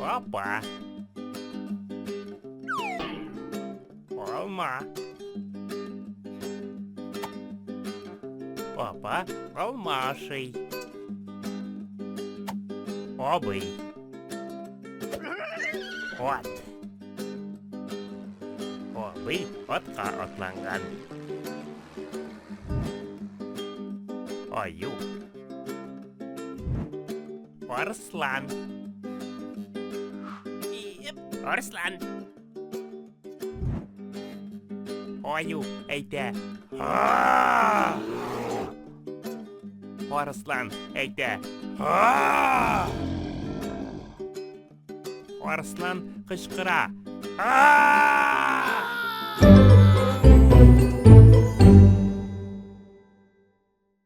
Апа. Алма. Апа алма ашый. Абый. Ат. Абый атка атланган. Аю. Арслан. Арслан. Аю әйтә. Арслан әйтә. Арслан кычкыра.